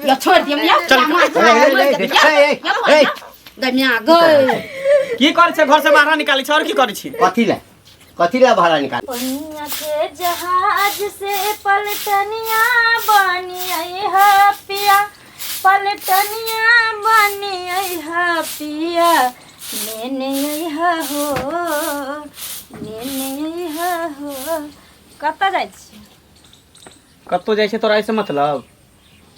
या छोड़ दियम या चल। ए, ए, ए, ए, ए, गमिया गई की करै छै घर से बाहर निकालै छै और की करै छी कथी ले कथी ले भाड़ा निकाल पनिया के जहाज से पलटनिया बनी अइहा पिया पलटनिया बनी अइहा पिया नेने अइहा हो नेने अइहा हो कतऽ जाइ छी कतौ जाइ छै तोरा ऐसे मतलब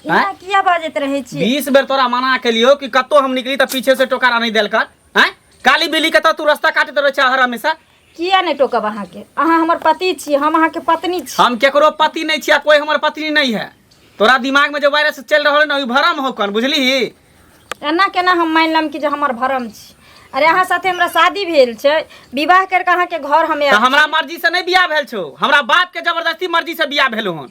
एना किया बाजैत रहै छी 20 बेर तोरा मना केलियो कि कतौ हम निकली तऽ पीछे से टोकारा नहीं देल कर हैं काली बिल्ली के तऽ तू रास्ता काटैत रहै छै हर हमेशा किया नहि टोकब अहाँके अहाँ हमर पति छी हम अहाँके पत्नी छी हम केकरो पति नहीं छियै कोई हमर पत्नी नहीं है तोरा दिमाग में जो वायरस चल रहल है ना, ओ भरम हो कन बुझली एना केना हम मानि लेम कि जे हमर भरम छी अरे अहाँ साथे हमरा शादी भेल छै विवाह करि कऽ अहाँके घर हम तऽ आयल हमरा मर्जी से नहीं बियाह भेल छौ हमरा बाप के जबरदस्ती मर्जी से बियाह भेल हन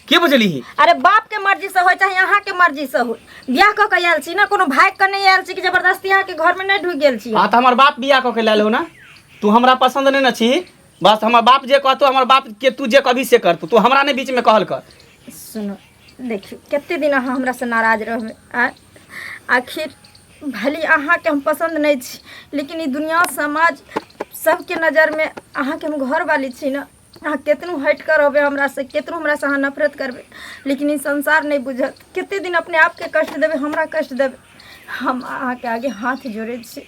की बुझली अरे बाप के मर्जी से होय चाहे अहाँ के मर्जी से होय बियाह कऽ के आयल छी ना कोनो भागि कऽ नहि आयल छी कि जबरदस्ती अहाँ के घर में नहि ढुकि गेल छी हाँ तऽ हमर बाप बियाह कऽ के लायल हो ना तू हमरा पसंद नहीं न छी बस हमर बाप जे कहतो हमर बाप के तू जे कभी से करतू तू हमरा नहीं बीच में कहल कर सुनो देखियौ कते दिन अहाँ हमरा से नाराज रहबै आँय आखिर भले अहाँके हम पसन्द नहि छी लेकिन ई दुनिया समाज सबके नजरमे अहाँके हम घरवाली छी ने अहाँ केतनो हटि कऽ रहबै हमरासँ केतनो हमरासँ अहाँ नफरत करबै लेकिन ई संसार नहि बुझत कते दिन अपने आपके कष्ट देबै हमरा कष्ट देबै हम अहाँके आगे हाथ जोड़ै छी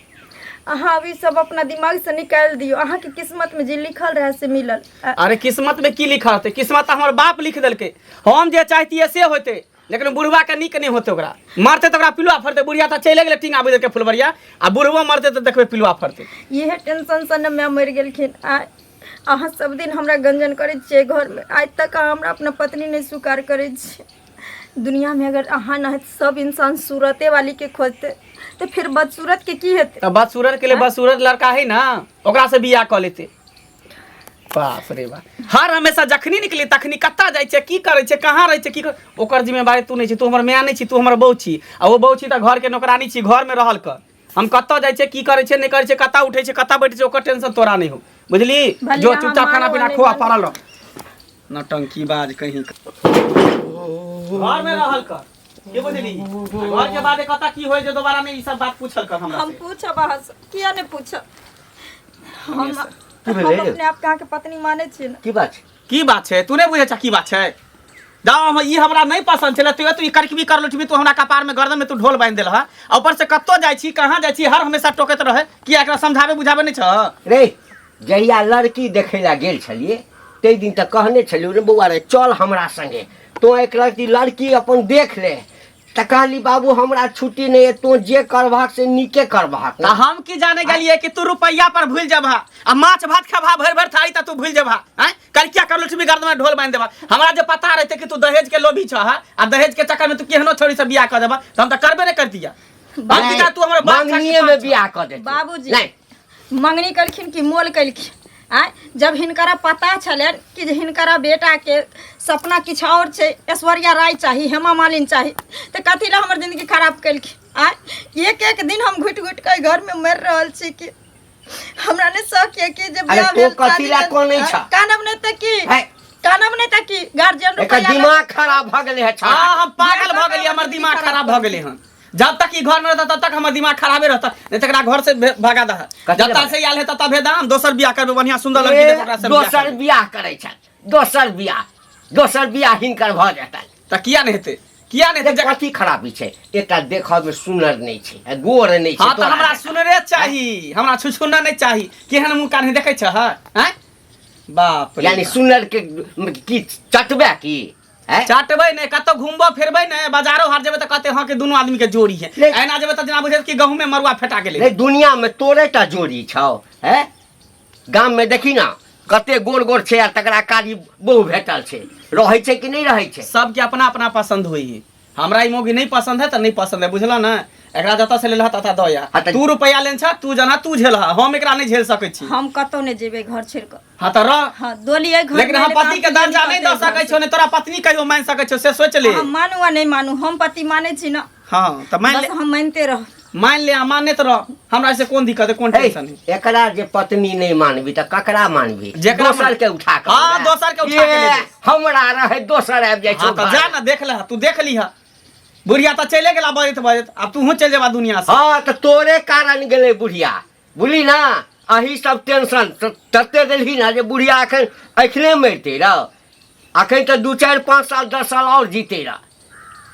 अहाँ अभी सब अपना दिमागसँ निकालि दियौ अहाँके किस्मतमे जे लिखल रहए से मिलल अरे किस्मत में की लिखल रहतै किस्मत तऽ हमर बाप लिख देलकै हम जे चाहतियै से होतै लेकिन बुढ़वा के नीक नहि होतै ओकरा मरतै तऽ ओकरा पिलुआ फड़तै बुढ़िया तऽ चलि गेलै टींगा बुझि के फुलबरिया आ बुढ़बो मरतै तऽ देखबै पिलुआ फड़तै इहे टेंशनसँ ने माय मरि गेलखिन आ अहाँ सब दिन हमरा गंजन करै छियै घरमे आइ तक अहाँ हमरा अपना पत्नी नहि स्वीकार करै छियै दुनियामे अगर अहाँ नहि सब इंसान सूरते वाली के खोजतै तऽ फिर बदसूरत के की हेतै तऽ बदसूरत के लिए बदसूरत लड़का है ना ओकरा से बियाह कऽ लेतै बाप रे बाप हर हमेशा जखनी निकली तखनी कतऽ जाइ छै की करै छै कहाँ रहै छै की कर ओकर जिम्मेवारी तू नहि छी तू हमर माय नहि छी तू हमर बहू छी आ ओ बहू छी तऽ घरके नौकरानी छी घरमे रहल कर हम कतऽ जाइ छियै की करै छियै नहि करै छियै कतऽ उठै छियै कतऽ बैठै छियै ओकर टेंशन तोरा नहि हो बुझली भले जो अहाँ चुपचाप खाना मारो पीना नहि खुआ मारो। पड़ल रह नौटंकी बाज कहीं घरमे रहल कर की बुझली घर के बाद कतऽ की होइ जे दोबारा नहि ई सब बात पूछल कर हमरा हम से पूछब अहाँ से किया नहि पूछब हम की हम भेलै? अपने आपके अहाँके पत्नी मानै छियै ने की बात छै की बात छै तू नहि बुझै छ की बात छै जाओ हम ई हमरा नहि पसंद छलै तू तू ई करकबी कर लुटबी तू हमरा कपार में गर्दन में तू ढोल बांधि देलह आ ऊपर से कतौ जाइ छी कहाँ जाइ छी हर हमेशा टोकैत रहे किया एकरा समझाबे बुझाबे नहि छ रे जहिया लड़की देखै लए गेल छलियै ताहि दिन तऽ कहने छलियै रे बौआ रे चल हमरा संगे तोँ एक लड़की लड़की अपन देख ले तऽ कहली बाबू हमरा छुट्टी नहि अइ तोँ जे करबहक से नीके करबहक तऽ हम की जाने गेलियै कि तू रुपैया पर भूलि जेबह आ माछ भात खेबहा भरि भरि थारी तऽ तू भूलि जेबहा आँय कलकिया कर लक्ष्मी गर्दन में ढोल बांधि देबह हमरा जे पता रहते कि तू दहेज के लोभी छह आ दहेज के चक्कर में तू केहनो छोड़ी से बियाह कऽ देबह तऽ हम तऽ करबे नहि करतियै हम की तू हमर बाप मंगनीये में बियाह कऽ देतै बाबूजी। नहि मंगनी केलखिन कि मोल केलखिन आँय जब हिनकरा पता छलनि कि जे हिनकरा बेटाके सपना किछु आओर छै ऐश्वर्या राय चाही हेमा मालिनी चाही तऽ कथी लए हमर जिंदगी खराब केलखिन आँय एक एक दिन हम घुटि घुटि कऽ घरमे मरि रहल छी कि हमरा नहि शौक यऽ कि जे अरे बियाह तों भेल कथी शादी लए भेल, कनै आँय, छह? कानब नहि तऽ की है। कानब नहि तऽ की गार्जियन एकर रुपैआ लऽ- दिमाग खराब भऽ गेलै है छौड़ा हाँ हम पागल भऽ गेलियै हमर दिमाग खराब भऽ गेलै हन जब तक ई घर में रहता तब तक हमर दिमाग खराबे रहता नहीं तकरा घर से भगा दह कथी जब लए से आयल है तब भेदा हम दोसर बियाह करबै बढ़िया सुंदर लड़की देख ओकरा से बियाह दोसर करबै। बियाह करै छथि दोसर बियाह दोसर बियाह हिनकर भऽ जेतनि तऽ किया नहि हेतै किया नहि हेतै देख, कथी खराबी छै एकटा देखऽ मे सुनर नहि छै आ गोर नहि छै हाँ तऽ तोरा हमरा जकाँ। सुनरे चाही हमरा छुछुन्ना नहि चाही केहन मुँह कान देखै छह आँय बाप रे यानी बाप। सुनर के की चटबे की हैं? चटबै नहि कतौ घुमबो फिरबै नहि बाजारो हाट जेबै तऽ कहते हँ कि दुनू आदमी के जोड़ी है नहीं। एना जेबै तऽ जेना बुझै कि गहूँमे मरुआ फेटा गेलै नहीं दुनिया में तोरे टा जोड़ी छौ हैं गाम में देखी ना कते गोर गोर छै आ तकरा कारी बहु भेटल छै रहै छै कि नहि रहै छै सबके अपना अपना पसंद होइ है हमरा ई मौगी नहीं पसंद है तऽ नहीं पसंद है बुझल ने एकरा जतऽ से लेलह ततऽ दऽ या हाँ तऽ- तू रुपया लेन छ तू जना तू झेलह हम एकरा नहीं झेल सकै छी हम कतौ नहि जेबै घर छोड़ि कऽ हाँ तऽ रह हँ डोली एहि घर लेकिन हम पति के दर्जा नहीं दऽ सकै छौ नहीं तोरा पत्नी कहियो मान सकै छौ से सोच ले हम मानू आ नहि मानू हम पति मानै छी ने हाँ तऽ मान बस ले हम मानिते रहब मान ले आ मानने तऽ रह हमरा से कोन दिक्कत है कोन हे, टेंशन है एकरा जे पत्नी नहीं मानबी तऽ ककरा मानबी जेकरा दोसर के उठा के हाँ, दोसर के उठा के ले ए, जेबै। हमरा रहे दोसर आबि जाइ हाँ छौ तऽ जा ना देख ले तू देख लीह बुढ़िया तऽ चले गेला बजैत बजैत, आब तूहू चलि जेबा दुनिया से। हाँ तऽ तोरे कारण गेलै बुढ़िया, बुझली ना? अही सब टेंशन तते देलही ना जे बुढ़िया अखन अखने मरते रह, अखन तऽ 2 4 5 साल 10 साल और जीते रह,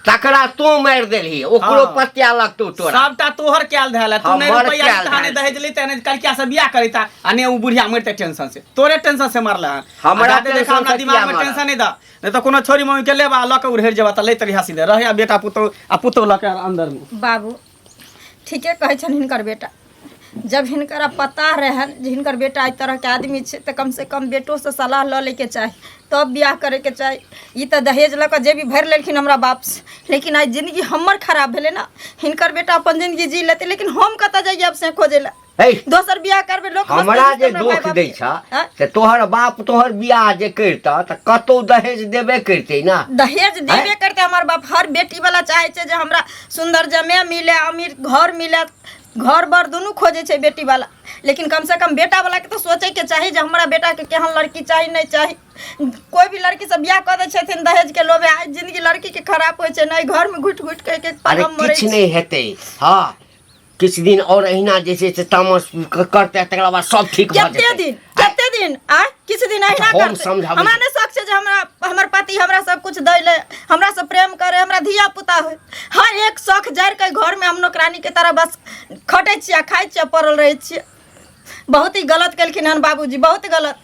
तकरा तो मारि देलही, ओकरो हाँ। पतिया लगतौ तोरा। सबटा तोहर कैल धैल है, तू हमर नहीं रुपैआ कैल लेता, नहीं धैल। दहेज लेता, नहीं कलकिया से बियाह करता, आ ने उ बुढ़िया मरते टेंशन से, तोरे टेंशन से मरला हन। हमरा आ जादे देखा टेंशन हमरा से दिमाग किया में मरल? टेंशन नहीं दा, नहीं तो कोनो छोरी मम्मी के लेबा लऽ के उड़ेर जेबा तऽ लैत रहिया सीधे रहिया बेटा पुतोह आ पुतोह लऽ के अंदर में। बाबू ठीके कहै छनि हिनकर बेटा, जब हिनकरा पता रहनि जे हिनकर बेटा एहि तरहके आदमी छै तऽ कमसँ कम बेटोसँ सलाह लऽ लैके चाही, तब बियाह करैके चाही। ई तऽ दहेज लऽ कऽ जेबी भरि लेलखिन हमरा बापसँ, लेकिन आइ जिन्दगी हमर खराब भेलै ने। हिनकर बेटा अपन जिन्दगी जी लेतै, लेकिन हम कतऽ जइयै आब से खोजै लए? हे दोसर बियाह करबै लोक हँसतै हमरा हँसतै जे हमरा माय दोख बाप दै के। छ आँय? से तोहर बाप तोहर बियाह जे करतह तऽ कतौ दहेज देबे करतै ना? दहेज देबे करते हमर बाप। हर बेटी वाला चाहे छै जे हमरा सुंदर जमे मिले, अमीर घर मिले, घर बर दुनू खोजे छै बेटी वाला, लेकिन कम से कम बेटा वाला के तऽ सोचे के चाही जे हमरा बेटा के केहन लड़की चाही नहीं चाही। कोई भी लड़की सब बियाह कऽ दै छथिन दहेज के लोभे, आइ जिंदगी लड़की के खराब होइ छै, नहि घर में घुटि घुटि के एक एक अरे पलम मरै किछु छै। नहि हेतै। हँ, किछु दिन और अहिना जे छै से तामस करतै, तकरा बाद सब ठीक भऽ कते जेतै। दिन, कते दिन आ किछु दिन अहिना हम करतै। समझाबै हमरा छी। नहि शौक छै जे हमरा हमर पति हमरा सब कुछ दै ले, हमरा से प्रेम करे, हमरा धिया पुता होय। हाँ, एक शौक जरि के घर में हम नौकरानी के तरह बस खटै छियै, खाइ छियै, पड़ल रहै छियै। बहुत ही गलत केलखिन हन बाबूजी, बहुत गलत।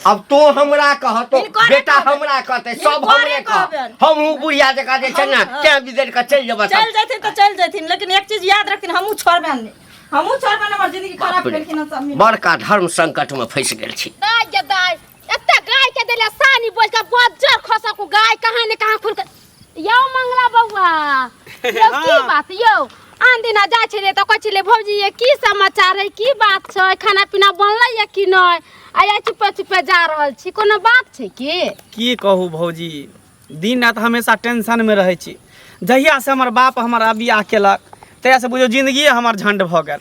अब तो हमरा कहतो हिनकरे बेटा कहबनि। हमरा कहते सब हिनकरे हमरे कह कहबनि। हमहूँ बुढ़िया जकाँ जे छै ने हम- तें बिदरि कऽ चलि जेबै। चलि जेथिन तऽ चलि जेथिन, लेकिन एक चीज याद रखथिन, हमहूँ छोड़बनि नहि, हमहूँ छोड़बनि। हमर जिंदगी खराब केलखिन हन सब मिल। बड़का धर्म संकट में फंसि गेल छी। दाय गे दाय, एते गाय के देले सानी बोल के बज्जर खसकू गाय कहाँ ने कहाँ खुल के। यौ मंगला बौआ, यौ की हाँ। बात यौ? आन दिना जाइ छलियै तऽ कहै छलियै भौजी ये की समाचार है, की बात छै, खाना पीना बनलै या कि नहि? आइ आइ चुपे चुपे जा रहल छी, कोनो बात छै की? की कहू भौजी, दिन राति हमेशा टेंशनमे रहै छी। जहियासँ हमर बाप हमर बियाह केलक तहियासँ बुझियौ जिंदगिए हमर झंड भऽ गेल।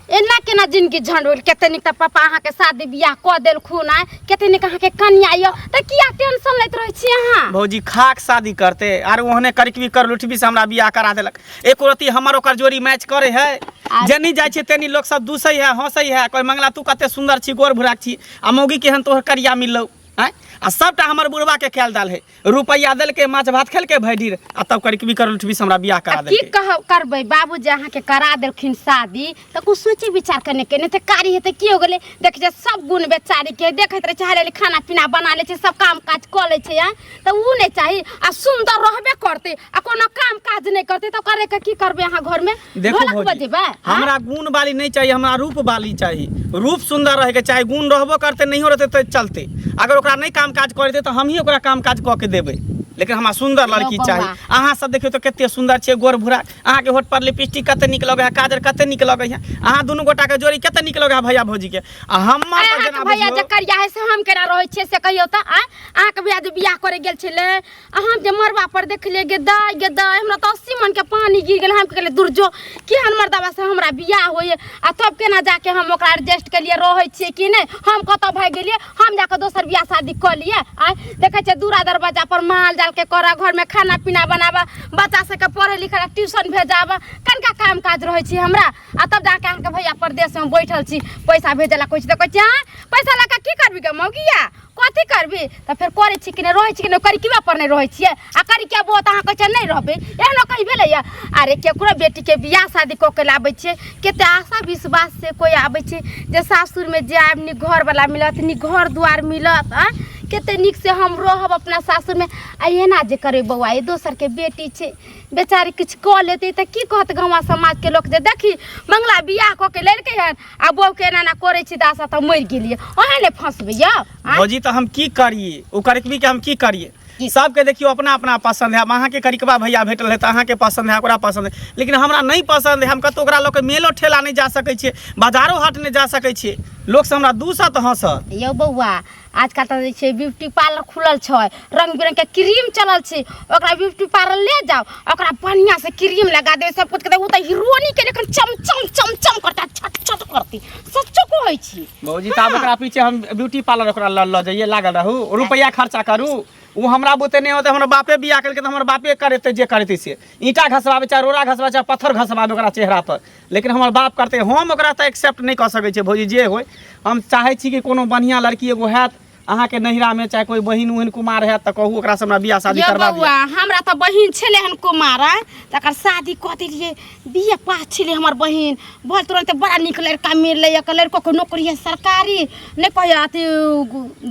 एना केना जिंदगी झंड होल? कते नीक तऽ पापा अहाँके शादी बियाह कऽ देलखुन, आइ कते नीक अहाँके कनिया यऽ, तऽ किया टेंशन लैत रहै छी अहाँ? भौजी खाक शादी करते आर ओहने करिकबी कर लुटबी से हमरा बियाह करा देलक। एको रत्ती हमर ओकर जोड़ी मैच करे है? जेनी जाइ छियै तेनी लोक सब दूसै है, हंसै है, कोई मंगला तू कते सुंदर छी, गोर भुराक छी, आ मौगी केहन तोहर करिया मिललौ। आँय, आ सबटा हमर बुढ़वा के ख्याल दाल है, रुपैआ देलकै, माछ भात खेलकै भरि आ तब करिकबी कर लुटबी से हमरा बियाह करा आ की देलकै। कह करबै, बाबूजी अहाँके करा देलखिन शादी तऽ कुछ सोचे विचार कने के नहि तऽ कारी हेतै की हो गेलै? देख जे सब गुण बेचारी के देखैत रहै छै, हाले खाना पीना बना लै छै, सब काम काज कऽ लै छै, आँय तऽ उ नहि चाही? आ सुन्दर रहबे करतै आ कोनो काम काज नहि करतै तऽ करे के की करबै अहाँ घरमे? देखो ढोलक भौजी, बजेबै आँय? हमरा गुण वाली नहीं चाहिए, हमरा रूप वाली चाहिए। रूप सुंदर रहे के चाही, गुण रहबो करते नहीं रहते तो चलते। अगर ओकरा नहीं काम काज करते तो हम ही ओकरा काम काज कऽ के देबै, लेकिन हमरा सुंदर लड़की बौआ। चाही। अहाँ सब देखियौ तऽ कते सुंदर छियै, गोर भूरा, अहाँके होठ पर लिपस्टिक कते नीक लगै है, काजर कते नीक लगै है, अहाँ दुनू गोटा के जोड़ी कते नीक लगै है भैया भौजी के। आ हमर आँय, तऽ अहाँके जेना भैया बुझियौ जे करिया है से हम केना रहै छियै से कहियौ तऽ? आँय, अहाँके भैया जे बियाह करे गेल छलै आ हम जे मरबा पर देखलियै, गे दाय गे दाय, हमरा तऽ 80 मन के पानी गिर गेल। हम कहलियै दुर्जो केहन मर्दबा से हमरा बियाह होइए, आ तब केना जाके हम ओकरा एडजस्ट केलियै, रहै छियै कि नहि? हम कतऽ भागि गेलियै, हम जाके दोसर बियाह शादी कऽ लियै। आँय देखै छियै दूरा दरवाजा पर माल जाल के करऽ, घरमे खाना पीना बनाबऽ, बच्चा सबके पढ़ै लिखै लए ट्यूशन भेजाबऽ, कनिका काम काज रहै छै हमरा। आ तब जाके अहाँके भैया परदेशमे बैठल छी, पैसा भेजै लए कहै छी तऽ कहै छी आँय पैसा लऽ कऽ की करबी गे मौगिया, कथी करबी? तऽ फेर करै छी कि नहि, रहै छी कि नहि? करिकबा पर नहि रहै छियै आ करिकिया बो तऽ अहाँ कहै छियै नहि रहबै, एहनो कहीं भेलैया? अरे केकरो बेटीके बियाह शादी कऽ के लाबै छियै, कते आशा विश्वास से कोइ आबै छै जे सासुरमे जायब नीक घरवला मिलत, नीक घर दुआर मिलत, आँय कते नीक से हम रहब अपना सासुरमे। आ एना जे करै बौआ, ई दोसरके बेटी छै, बेचारी किछु कऽ लेतै तऽ की कहत गाँव समाजके लोक जे देखी मंगला बियाह कऽ के लेलकै हन आ बहूके एना एना करै छी दासा तऽ मरि गेलियै, अहेँ नहि फँसबै यौ? आँय? भौजी तऽ हम की करिए, ओ करिकबी के हम की करिए? सबके देखियौ अपना अपना पसंद है। अब अहाँके करिकबा भैया भेटल है तऽ अहाँके पसंद है, ओकरा पसंद है, लेकिन हमरा नहि पसंद है। हम कतहु ओकरा लऽ के मेलो ठेला नहि जा सकै छियै, बाजारो हाट नहि जा सकै छियै। लोक सब हमरा दूसत हंसत। यौ बौआ, आजकल तऽ जे छै ब्यूटी पार्लर खुलल छै, रंग बिरंग के क्रीम चलल छै, ओकरा ब्यूटी पार्लर ले जाओ, ओकरा बढ़िया से क्रीम लगा दे, सब कुछ कर दे, उ तऽ हीरोनी के लेखन चम चम चम चम करता, छट छट करती। सच्चो कहै छी। भौजी, तऽ आब ओकरा पीछे हम ब्यूटी पार्लर ओकरा लऽ लऽ जइए, लागल रहू, रुपैआ खर्चा करू। ओ हमरा बुते नहि होतै, हमर बापे बियाह केलकै तऽ हमर बापे करेतै जे करेतै से। ईंटा घसबाबै चाहे रोड़ा घसबाबै चाहे पत्थर घसबाबै ओकरा चेहरा पर, लेकिन हमर बाप करतै। हम ओकरा तऽ एक्सेप्ट नहि कऽ सकै छियै भौजी। जे होइ, हम चाहै छी कि कोनो बढ़िआँ लड़की एगो हैत अहाँके नैहरामे, चाहे कोइ बहिन उहिन कुमार हैत तऽ कहू, ओकरासँ हमरा बियाह शादी यौ करबा दिअ। बौआ, हमरा तऽ बहिन छलै हन कुमार, आँय, तकर शादी कऽ देलियै। बी ए पास छलै हमर बहिन। बोल तुरन्ते बड़ा नीक लड़का मिललै। एकर लड़कोके नौकरी है सरकारी, नहि कहै अथी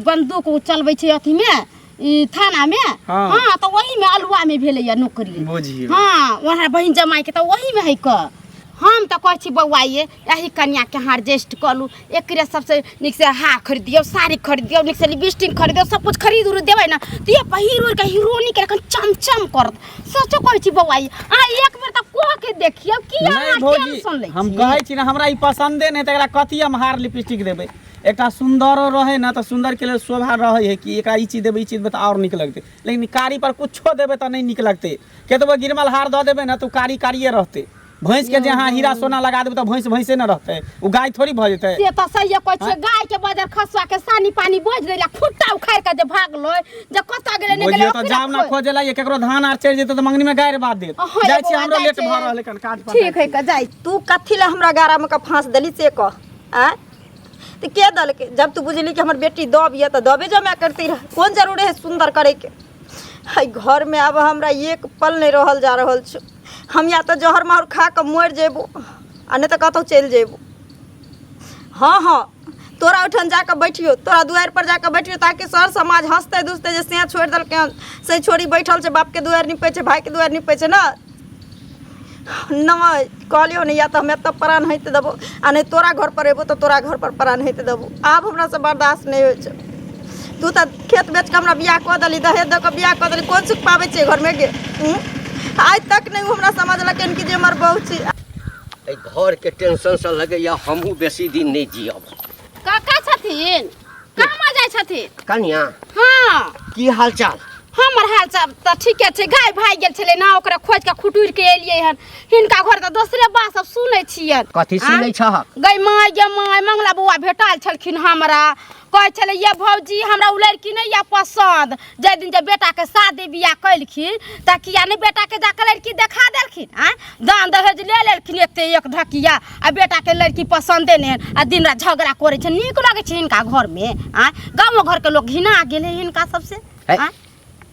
बंदूक ओ चलबै छै अथीमे, ई थानामे। हाँ। हाँ, तऽ ओहीमे अलुआमे भेलैया नौकरी। बुझियौ। हाँ, वहाँ बहिन जमाइके तऽ ओहीमे है कऽ। हम तऽ कहै छी बौआ, ये एही कनियाके अहाँ एडजस्ट कऽ लू। एकरे सबसँ नीकसँ हार खरीद दियौ, साड़ी खरीद दियौ, नीकसँ लिपस्टिक खरीद दियौ, सब कुछ खरीद उरीद देबै ने तऽ ये पहिर उहिर कऽ हीरोइनके एखन चमचम करत। सचो कहै छी बौआ, ये अहाँ एक बेर तऽ कह के देखियौ कि नहि अहाँ भौजी, टेंशन लै हम छी। कहै छी ने, हमरा ई पसन्दे नहि, तऽ एकरा कथी हम हार लिपस्टिक देबै? एकटा सुन्दरो रहै ने तऽ सुन्दरके लेल शोभा रहै है कि एकरा ई चीज देबै, ई चीज देबै तऽ आओर नीक लगतै। लेकिन कारी पर कुछो देबै तऽ नहि नीक लगतै। केतबो गिरमल हार दऽ देबै ने तऽ ओ कारी कारिए रहतै। भैंसके जे अहाँ हीरा सोना लगा देबै तऽ भैंस भैंसे ने रहतै, ओ गाय थोड़ी भऽ जेतै। से तऽ सहिए कहै छियै। गाय के बजर खसुआ के सानी पानी बोझ देला, खुट्टा उखाड़ि के जे भागलै, जे कतऽ गेलै नहि गेलै। बुझियौ तऽ ओकरे जाउ ने खोज। खोजे ला, केकरो धान आर चढ़ि जेतै तऽ मंगनी मे गारि बात देत। अहाँ जाइ छी, एगो हमरो जाइ लेट छै। भऽ रहल कन काज पर। ठीक है, जाइ। तू कथी लए हमरा गारामे के फाँस देली से कह। आँय, तऽ के देलकै? जब तू बुझली कि हमर बेटी दब यऽ तऽ दबे जमा करती रह, कोन जरूरी है सुन्दर करैके? एहि घरमे आब हमरा एक पल नहि रहल जा रहल छौ। हम या तऽ जहर माहुर खा कऽ मरि जेबो आ नहि तऽ कतहु चलि जेबो। हँ हँ, तोरा ओहिठाम जा कऽ बैठियो, तोरा दुआरि पर जा कऽ बैठियो, ताकि सर समाज हँसतै दुसतै जे सैं छोड़ि देलकै हन, से छोड़ी बैठल छै, बापके दुआरि निपै छै, भायके दुआरि निपै छै। ने नहि कहलियौ ने, या तऽ हम एतऽ प्राण होइत देबो आ नहि तोरा घर पर एबो तऽ तोरा घर पर प्राण होइत देबो। आब हमरासँ बर्दाश्त नहि होइ छै। तू तऽ खेत बेच कऽ हमरा बियाह कऽ देली, दहेज दऽ कऽ बियाह कऽ देली, कोन सुख पाबै छियै घरमे गे? आइ तक नहि ओ हमरा समझलकै कि जे हमर बहू छी। एहि घरके टेंशनसँ लगैए हमहूँ बेसी दिन नहि जियब। काका छथिन, कहाँ जाइ छथिन? कनिया। हाँ। की हाल चाल? हमर हाल चाल तऽ ठीके छै। गाय भागि गेल छलै ने, ओकरा खोजि कऽ खुटुरि के एलियै हन। हिनका घर तऽ दोसरे बात सब सुनै छियनि। कथी सुनै छहक? गै माय गे माय, मंगला बौआ भेटल छलखिन हमरा, कहै छलै ये भौजी, हमरा ओ लड़की नहि यऽ पसन्द। जाहि दिन जे बेटाके शादी बियाह केलखिन तऽ किया नहि बेटाके जाकऽ लड़की देखा देलखिन? आँय, दान दहेज ले लेलखिन एते एक ढकिया आ बेटाके लड़की पसन्दे नहि हन आ दिन राति झगड़ा करै छै। नीक लगै छै हिनका घरमे? आँय, गामो घरके लोक घिना गेलै हिनका सबसे। है। आँय?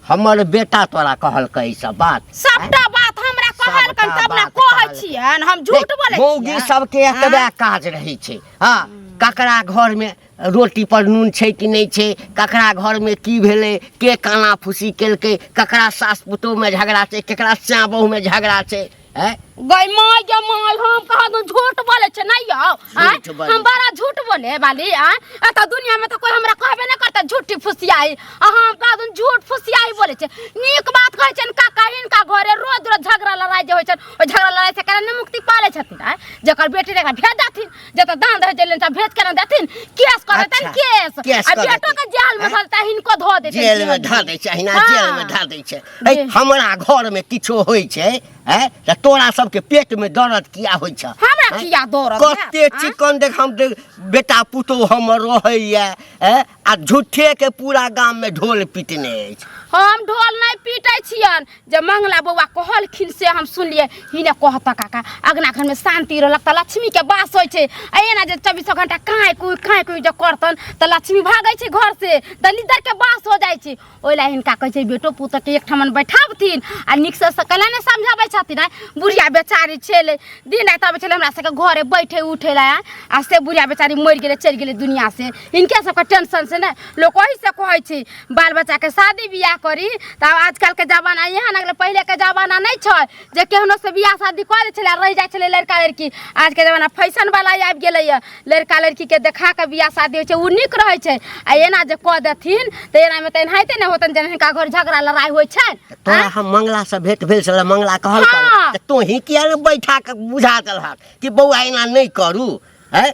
हमर बेटा तोरा कहलकै ई सब बात? सबटा बात हमरा कहलकन। सबटा तब ने बात कहै कहलकै। छियनि, हम झूठ बोलै मौगी छियै? सबके एतबे काज रहै छै। हँ, ककरा घरमे रोटी पर नून छै कि नहि छै, ककरा घरमे की भेलै, के काना फूसी केलकै, ककरा सास पुतोहमे झगड़ा छै, ककरा स्या बहुमे झगड़ा छै। हैं? गै माय गे माय, हम कहाँ दून झूठ बोले छै नहीं यौ? आँय? झूठ बोले। हम बड़ा झूठ बोले वाली? आँय, एतऽ दुनिया में तऽ कोई हमरा कहबे नहि करता झूठी फुसियाई। आ हम कहाँ दून झूठ फुसियाई बोले छै। नीक बात कहै छनि काका। हिनका घरे रोज रोज झगड़ा लड़ाई जे होइ छनि, ओहि झगड़ा लड़ाई से केना नहि मुक्ति पाले छथिन? आँय, जकर बेटी रहै भेज देथिन, जतऽ दान दहेज लेने भेज के ना देथिन, केस कर देतन। अच्छा, केस केस आ कऽ बेटो देतै। के जेल में धऽ देतै, हिनको धऽ देतै। जेल में धऽ दै छै अहिना। हाँ। जेल में धऽ दै छै। ऐ, हमरा घर में किछो होइ छै हैं तऽ तोरा सबके पेट में दर्द किया होइ छै? हमरा हैं? किया दर्द हैत, कते आँय? चिकन देख हम देख बेटा पुतोह हमर रहैया हैं आ झूठे के पूरा गाम में ढोल पीटने अछि। हम ढोल नहि पीटै छियन, जे मंगला बौआ कहलखिन से हम सुनलियै। हिने कहता काका, अगना घरमे शान्ति रहलक तऽ लक्ष्मीके वास होइ छै आ एना जे चौबीसो घंटा काँय कुइ काँय कुइ जे करतन तऽ लक्ष्मी भागै छै घर से, दलिदरके वास हो जाइ छै। ओहि लए हिनका कहै छै बेटो पुतोहके एकठामन बैठाबथिन आ नीकसँ से कैला नहि समझाबै छथिन? आँय, बुढ़िया बेचारी छलै, दिन राति अबै छलै हमरा सबके घरे बैठे उठे लए। आँय, आ से बुढ़िया बेचारी मरि गेलै, चलि गेलै दुनिया से हिनके सबके टेंशन से। ने लोक ओहि से कहै छै बाल बच्चाके शादी बियाह करी तऽ आब आजकलके जमाना एहन आ गेलै, पहिलेके जमाना नहि छै जे केहनो से बियाह शादी कऽ दै छलै आ रहि जाइ छलै लड़का लड़की। आजके जमाना फैशनवला आबि गेलैए, लड़का लड़कीके देखा कऽ बियाह शादी होइ छै, ओ नीक रहै छै। आ एना जे कऽ देथिन तऽ एनामे तऽ एनाहिते ने होतनि जेना हिनका घर झगड़ा लड़ाइ होइ छनि। तोरा हम मंगला से भेंट भेल छलै, मंगला कहलकै हाँ। तऽ तोही किया ने बैठा कऽ बुझा देलहक कि बौआ एना नहि करू? हैं?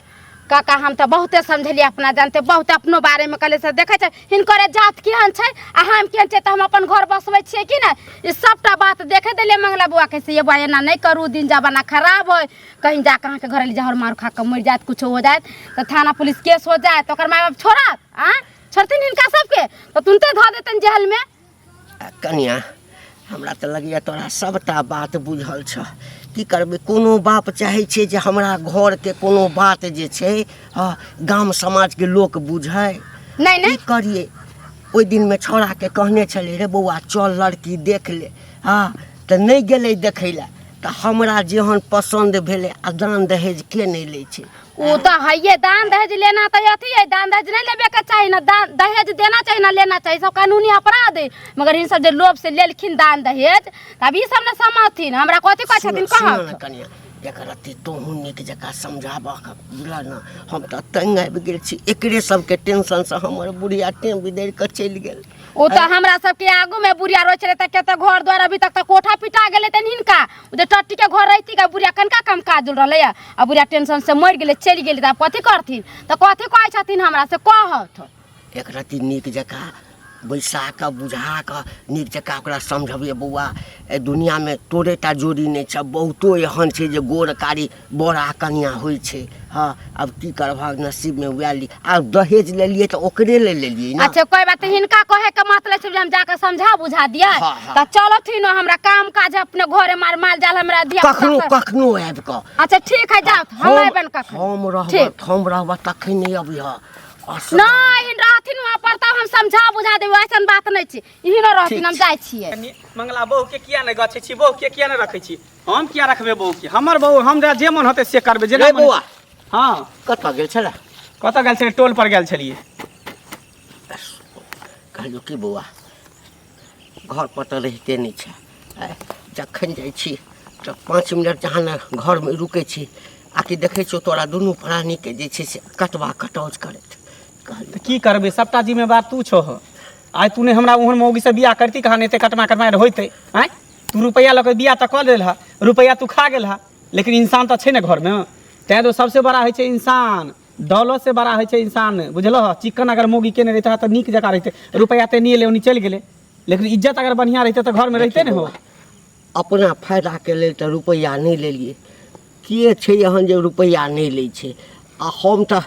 काका हम तऽ बहुते समझलियै अपना जानते बहुत अपनो बारेमे कहलियै से देखै छै हिनकर जात केहन छै आ हम केहन छै तऽ हम अपन घर बसबै छियै कि नहि ई सबटा बात देखे देलियै मंगला बौआ के से ये बौआ एना नहि करू दिन जमाना खराब होइ कहीं जाके अहाँके घर जहर मार खा कऽ मरि जायत कुछो हो जायत तऽ थाना पुलिस केस हो जायत तऽ ओकर माय बाप छोड़त आँय छोड़थिन हिनका सबके तऽ तुरन्ते धऽ देतनि जेलमे आ कनिया हमरा तऽ लगैए तोरा सभटा बात बुझल छह की करबै कोनो बाप चाहै छै जे हमरा घरके कोनो बात जे छै हँ गाम समाजके लोक बुझै नहि नहि की करियै ओहि दिनमे छौड़ाके कहने छलियै रे बौआ चल लड़की देख ले हँ तऽ नहि गेलै देखै लए तऽ हमरा जेहन पसन्द भेलै आ दान दहेज के नहि लै छै ओ तऽ हइये दान दहेज लेना तऽ अथी है दान दहेज नहीं लेबे के चाही ना दान दहेज देना चाही ना लेना चाही सब कानूनी अपराध है मगर इन सब जे लोभ से लेलखिन दान दहेज तब ई सब ने समझथिन हमरा कथी कहै छथिन सुनऽ कहत ने कनिया एकर अथी तोहूँ नीक जकाँ समझाबह बुझलह ने हम तऽ तंग आबि गेल छी एकरे सबके टेंशनसँ हमर बुढ़िया टेम बिदरि कऽ चलि गेल ओ तऽ हमरा सबके आगू में बुढ़िया रहै छलै तऽ कते घर द्वार अभी तक तऽ कोठा पिटा गेलै तनि हिनका ओ जे टट्टी के घर रहिती का बुढ़िया कनका कम काजुल रहलै आ बुढ़िया टेंशन से मरि गेलै चलि गेलै तऽ आब कथी करथिन तऽ कथी कहै छथिन हमरा से कहत एक रत्ती नीक जकाँ बैसा कऽ बुझा कऽ नीक जकाँ ओकरा समझबियै बौआ एहि दुनिआँमे तोरे टा जोड़ी नहि छह बहुतो एहन छै जे गोर कारी बर आ कनिआँ होइ छै हँ आब की करबहक नसीबमे वएह लिख आब दहेज लेलियै तऽ ओकरे ले लेलियै ने अच्छा कोई बात नहीं, हिनका कहे के मतलब छै जे हम जाके समझा बुझा दियै हाँ, हाँ। तऽ चलथिन हमरा काम काज है अपने घरे मार माल जाल हमरा धिया पुता कखनो सब- कखनो आबि कऽ अच्छा ठीक है जाओ हम अयबन कखन हम रहब ठीक। हम रहब तखन नहि अबिह नहीं हिन रहथिन वहाँ पर तब हम समझा बुझा देबै ऐसन बात नहीं छै इहिनो रहथिन हम जाइ छियै कनि मंगला बहू के किया नहि गछै छी बहू के किया नहि रखै छी हम किया रखबै बहू के हमर बहू हमरा जे मन होतै से करबै जेना रे मन बौआ हँ कतऽ गेल छलै कतऽ गेल छलियै टोल पर गेल छलियै कहलियौ की बौआ घर पर तऽ रहिते नहि छै आँय, जखन जाइ छी तऽ 5 मिनट जहाँ ने घरमे रुकै छी आकि देखै छियौ तोरा दुनू प्राणीके जे छै से कटवा कटौज करैत कहलियौ तऽ की करबै सबटा जिम्मेवार तू छह आइ तू नहि हमरा ओहन मौगी से बियाह करती कहाँ नहि एते कटमा कटमा होइतै आँय तू रुपैआ लऽ कऽ बियाह तऽ कऽ लेल रुपैआ तू खा गेल लेकिन इंसान तऽ छै ने घरमे तैँ तो सबसे बड़ा होइ छै इंसान दौलत से बड़ा होइ छै इंसान बुझलह चिकन अगर मौगी केने रहिते तऽ नीक जकाँ रहिते रुपैआ तऽ नहि एलै ओनी चलि गेलै लेकिन इज्जत अगर बढ़िआँ रहिते तऽ घरमे रहिते ने हो अपना फायदाके लेल तऽ रुपैआ नहि लेलियै के छै एहन जे रुपैआ नहि लै छै आ हम तऽ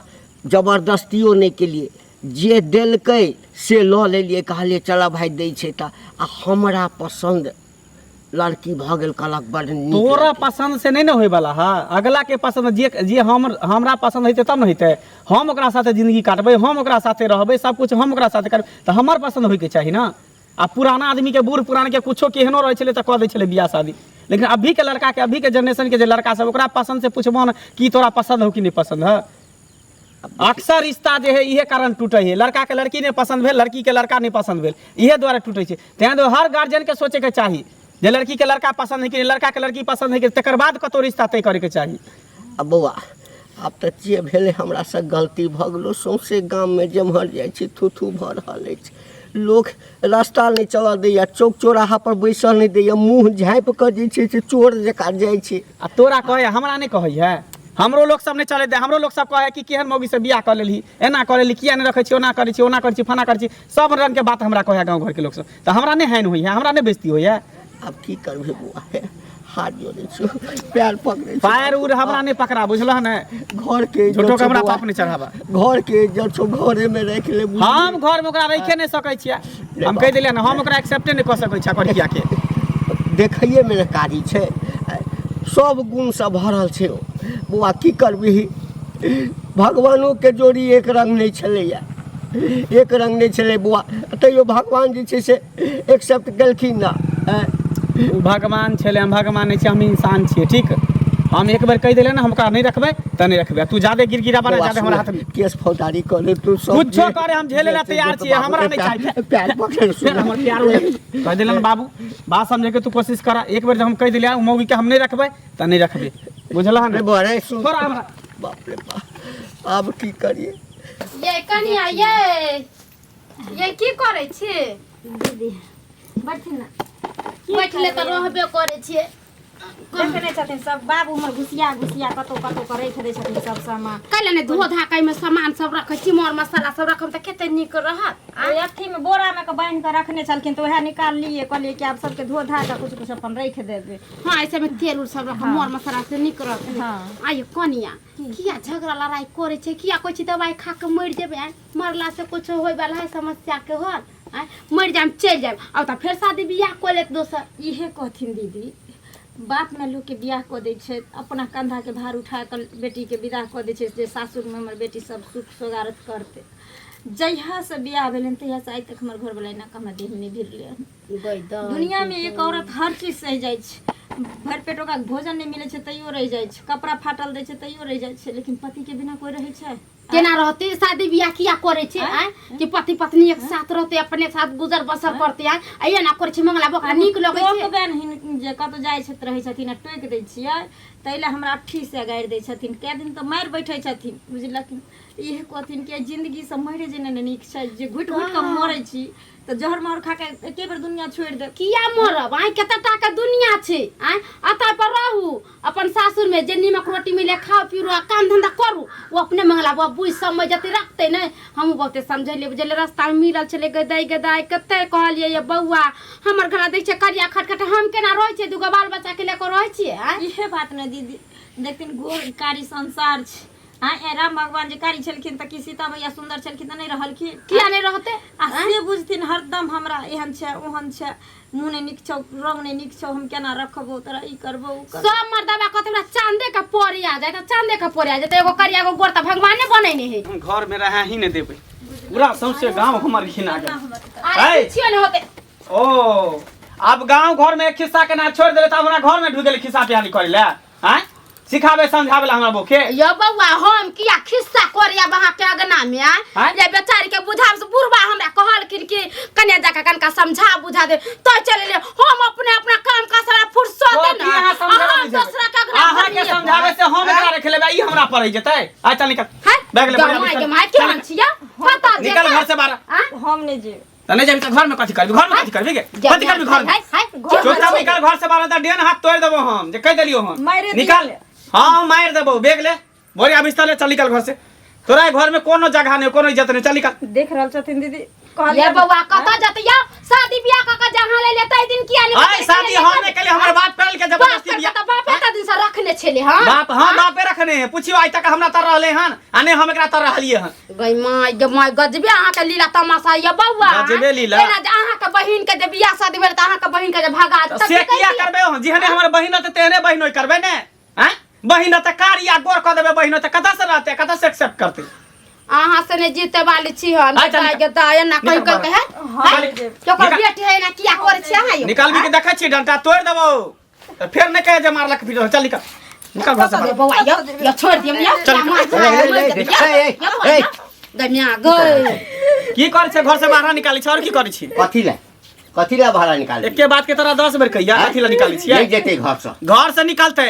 जबरदस्तियो नहि केलियै जे देलकै से लऽ लेलियै कहलियै चलऽ भाय दै छै तऽ आ हमरा पसन्द लड़की भऽ गेल कहलक बड़ नीक तोरा लड़की। पसन्द से नहीं ने होय वाला है अगला के पसंद जे जे हम हमरा पसंद हेतै तब ने हेतै हम ओकरा साथे जिंदगी काटबै हम ओकरा साथे रहबै सब कुछ हम ओकरा साथे करबै तऽ हमर पसंद होयके चाही ना आ पुराना आदमी के बूढ़ पुरान के कुछो केहनो रहै छलै तऽ कऽ दै छलै बियाह शादी लेकिन अभी के लड़का के अभी के जनरेशन के जे लड़का सब ओकरा पसंद से पूछबो ने कि तोरा पसंद हो कि नहीं पसंद है अक्सर रिश्ता जे है इहे कारण टूटे है लड़का के लड़की नहीं पसंद भेल लड़की के लड़का नहीं पसंद भेल इहे द्वारा टूटे छै तैं दुआरे हर गार्जियन के सोचे के चाही जे लड़की के लड़का पसंद है कि नहीं लड़का के लड़की पसंद है कि तकर बाद कतौ रिश्ता तय करे के चाही आ बौआ आब तऽ जे भेलै हमरासँ गलती भऽ गेलो सौँसे गाममे जेम्हर जाइ छी थू थू भऽ रहल अछि लोक रास्ता नहि चलऽ दैए चौक चौराहापर बैसऽ नहि दैए मुँह झाँपि कऽ जे छै से चोर जकाँ जाइ छै आ तोरा कहै हमरा नहि कहै है हमरो लोक सब नहि चलै दे हमरो लोक सब कहै कि केहन मौगी से बियाह कऽ लेलही एना कऽ लेलही किया नहि रखै छी ओना करै छी ओना करै छी फना करै छी सब रंग के बात हमरा कहै गाँव घरके लोक सब तऽ हमरा नहि हानि होइए हमरा नहि बेइज्जती होइए आब की करबै बौआ हे हाथ जोड़ै छियौ पैर पकड़ै छियौ पैर उर हमरा नहि पकड़ा बुझलह ने घरके इज्जत झूठो के छौ हमरा बौआ। पाप नहि चढ़ाबा घरके इज्जत छौ घरेमे राखि ले बुझलिही? हम घरमे ओकरा राखिए नहि सकै छियै हम कहि देलियै ने हम ओकरा एक्सेप्टे नहि कऽ सकै छियै करिया के देखैएमे ने कारी छै सब गुणसँ भरल छै ओ बौआ की करबिही भगवानोके जोड़ी एक रङ्ग नहि छलैए एक रङ्ग नहि छलै बौआ तैयो भगवान जे छै से एक्सेप्ट केलखिन ने आँय? ओ भगवान छलै हम भगवान नहि छियै हम इंसान छियै ठीक हम एक बेर कहि देलियै ने हम ओकरा नहि रखबै तऽ नहि रखबै तू जादे गिरगिरा बना बौआ, जादे हमरा हाथमे केस फौजदारी कऽ ले तू सब कुछो करे हम झेले ला तैयार छियै हमरा नहि चाही पैर पकड़ फेर हमर प्यार कहि देलन बाबू बात समझे के तू कोशिश कर एक बेर जब हम कहि देलियै ओ मौगी के हम नहि रखबै तऽ नहि रखबै बुझलह रे ने बौआ रे सुन छोड़ हमरा बाप रे बाप आब की करिए ये कनिया ये ये की करै छी दीदी बैठिन ना बैठले तऽ रहबे करै छियै देखने छथिन सब बाबू हमर घुसिया घुसिया कतौ कतौ के राखि दै छथिन सब सामान। कैले ने धो धा के सामान सब रखै छी, मर मसाला सब रखम तऽ कते नीक रहत। ओहि अथीमे बोरामे के बान्हि कऽ रखने छलखिन तऽ उएह निकाललियै, कहलियै कि आब सबके धो धा कऽ कुछ कुछ अपन राखि देबै। हाँ, ऐसे में तेल उल सब रखम, मर मसाला से नीक रहत। हाँ। आइयो कनिया किया झगड़ा लड़ाई करे छै, किया कहै छी दवाई खा के मरि जेबै? आँय, मरला से कुछ होय वाला है समस्या के हल? आँय, मरि जायब चलि जायब, आब तऽ फेर शादी बियाह कऽ लेत दोसर। इहे कहथिन दीदी, बाप में लोकके बियाह कऽ दै छै, अपना कंधाके भार उठा कऽ बेटीके विदा कऽ दै छै जे सासुरमे हमर बेटी सब सुख सोगारत करतै। जहियासँ बियाह भेलै तहियासँ आइ तक हमर घरवला एना कऽ हमरा देहमे नहि भिड़लै हन। दुनियामे एक औरत हर चीज सहि जाइ छै, भरि पेट ओकरा भोजन नहि मिलै छै तैयो रहि जाइ छै, कपड़ा फाटल दै छै तैयो रहि जाइ छै, लेकिन पतिके बिना कोइ रहै छै? केना रहते? शादी बियाह किया करे छै? आँय, कि पति पत्नी एक साथ रहते, अपने साथ गुजर बसर करते। आँय, आ एना करे छै मंगला बकरा नीक लगै छै? टोकबनि हिन जे कतौ जाइ छथि रहै छथिन आ टोकि दै छियै ताहि लए हमरा अट्ठीसँ गारि दै छथिन, कए दिन तऽ मारि बैठै छथिन बुझलखिन। इहे कहथिन कि जिन्दगीसँ मरि जेनाइ ने नीक छै, जे घुटि घुटि कऽ मरै छी तऽ जहर मार खा के एके बेर दुनिया छोड़ि देब। किया मरब? आँय, कते टा के दुनिया छै। आँय, अतऽ पर रहू अपन सासुर में, जे नीमक रोटी मिले खाओ पीरू आ काम धंधा करू। ओ अपने मंगला बौआ बुझि समझ जते रखते ने, हमहूँ बहुते समझेलियै बुझेलियै। रास्ता में मिलल छलै गदाइ गदाइ, कते कहलियै ये बौआ हमर घर देख छियै करिया खटखट, हम केना रहै छियै, दूगो बाल बच्चा के लऽ कऽ रहै छियै। आँय, इहे बात ने दीदी, देखथिन गोर कारी संसार छै। आँय, ए राम भगवान जे कारी छलखिन तऽ की सीता मैया सुन्दर छलखिन तऽ नहि रहलखिन? किया नहि रहते? आ से बुझथिन हरदम हमरा एहन छै ओहन छै, मुँह नहि नीक छौ, रंग नहि नीक छौ, हम केना रखबौ तोरा, ई करबौ ओ करबौ। सब मर्दबा कहते हमरा चांदे के परी आ जाए तऽ चांदे के परी आ जाए, एगो करिया एगो गोर तऽ भगवाने बनेने है। हम घर में रहे ही नहीं देबै, पूरा सौंसे गांव हमर घिना गेल। अरे ऐ! किछियो नहि होते। ओ आब गांव घर में एक खिस्सा के ना छोड़ देले तऽ हमरा घर में ढुक गेलै खिस्सा पिहानी करे ले। आँय, सिखाबे समझाबे ला हमरा बोके। यो बौआ, हम किया खिस्सा करिया अहाँ के अगना में? आँय? आँय? जे बेचारी के बुझाब से बुढ़बा हमरा कहलखिन कि कन्या जाके कनका समझा बुझा दे तो चल ले, हम अपने अपना काम काज सारा फुर्सत तो है की ना, अहाँ समझाबे हम बुझेबै? दोसरा के अगना अहाँ के भरिए। समझाबे से हम एकरा रख लेबै, ई हमरा पड़ै जेतै। आ चल निकल, हैं? बैग ले, गमाय बढ़िया बिस्तर। गमाय केहन छियै? पता जे निकल घर से बाहर। आँय? हम नहि जेबै। त नहीं जेबी त घर में कथी करबी? घर में कथी करबी गे? कथी करबी घर में? हाय, हाय, चुपचाप निकल घर से बाहर, त डेन हाथ तोड़ देबो हम जे कह देलियो हम। मारि दियौ। निकल। हां मारि देबो, बैग ले, बोरिया बिस्तर ले, चल निकल घर से। तोरा घर में कोनो जगह नहीं, कोनो इज्जत नहीं, चल निकल। देख रहल छथिन दीदी, ये कहलियै बौआ कतऽ जतै यौ? शादी बियाह कऽ के जहाँ ले लेतै दिन किया नहि आय बतेलकै? शादी हम नहीं केली, हमर बाप करल के बाप जबरदस्ती करके बियाह। तऽ बापे तऽ दिन से रखने छलै हँ। बाप, हाँ बापे रखने है, पूछियो आइ तक हमरा तर रहले हन आ नहीं हम एकरा तर रहलिए हन। गई माय गे माय, गजबे अहाँके लीला तमाशा ये बौआ। गजबे लीला। एना जे अहाँके बहिन के जे बियाह शादी भेल तऽ अहाँके बहिन के जे भगा तऽ से किया करबै हम? जेहने हमर बहिन रहतै तेहने बहिन ओइ करबै ने। आँय, बहिन रहतै कारी आ गोर कऽ देबै बहिन, तऽ कतऽ से रहतै, कतऽ से एक्सेप्ट करतै? अहाँ से नहि जीते वाली छी हम। आइ चल दाइ निकल। गे दाइ, एना कहि निकल कहि के है हम निकल। कि ओकर निकल। बेटी है, एना किया करै छी अहाँ यौ? निकालबी के देखै छी डंटा तोड़ि देबौ तऽ फेर नहि कहे जे मारलक फिर। चल निकल, निकल घर से दे बाहर। बौआ यौ, यौ छोड़ि दियौ यौ। चल। ए, ए, ए, ए, गमिया गई। की करै छै? घर से बाहर निकालै छै और की करै छी? कथी ले, कथी ले भाड़ा निकाल? एके बात के तोरा 10 बेर कहिया, कथी ला निकालै छियै? नहि जेतै घर से। घर से निकालतै।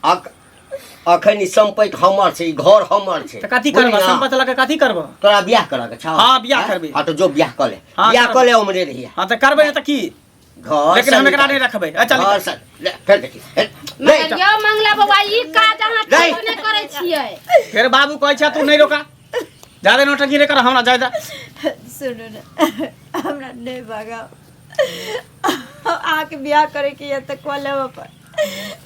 अखन ई सम्पति हमर छै, ई घर हमर छै। तऽ कथी करबह? बुझलिही ना? सम्पति लऽ के कथी करबह? तोरा बियाह करऽ के छौ? हाँ, बियाह आँय? करबै। हाँ तऽ जो बियाह कऽ ले। हाँ, बियाह करबै। कऽ ले, उमरे रहिया हाँ तऽ करबै नहि तऽ की? घर लेकिन से हम एकरा निकाल। नहि रखबै। ए, चल घर निकल। से ले, फेर देखी ए, नहीं मगर यौ मंगला बाबा, ई काज अहाँ नहीं। ठीक नहि करै छियै। फेर बाबू कहै छै तू नहि रोका, जादे नौटंकी नहि कर हमरा जाय दे। सुनू ने, हमरा नहि भगाउ। अहाँके बियाह करैके यऽ तऽ कऽ लेब अपन,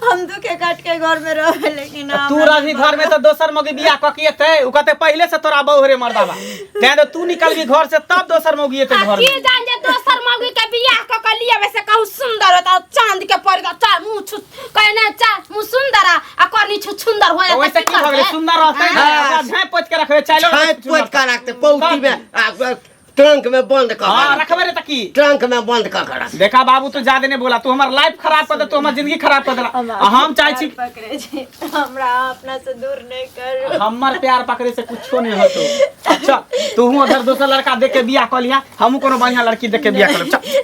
हम दुखे काट के घर में रहबै, लेकिन तू रहबी घर में तऽ दोसर मौगी बियाह कऽ के एतै, उ कहतै पहिले से तोरा बहु रे मर्दाबा, तें तऽ तू निकलबी घर से तब दोसर मौगी एतै आ घर की में। जान जे दोसर मौगी के बियाह कऽ के लियेबै से कहू सुंदर होता, चांद के पड़ गेल, चार मुँह छु कहे नहि, चार मुँह सुंदर आ करनी छु सुंदर हो तऽ जाता, ओइसे की की भऽ गेलै? करबै? सुंदर रहतै ने, हाँ। ओकरा झाँपि पोति के रखबै, चाइलो छाँपि पोति के रखतै, पौती में आ, ट्रंक में बंद कऽ हाँ के रखबै रे तऽ की? ट्रंक में बंद कऽ के रख। देखा बाबू, तू ज्यादा नहीं बोला, तू हमर लाइफ खराब कर दे, तू हमर जिंदगी खराब कर देला। आ हम चाहे छी पकड़े छी, हमरा अपना से दूर नहीं करू। हमर प्यार पकड़े से कुछो नहीं होतो। अच्छा तू उधर दोसर लड़का देख के बियाह कऽ लिहा, हमहूँ कोनो बढ़िया लड़की देख के बियाह करब। चल।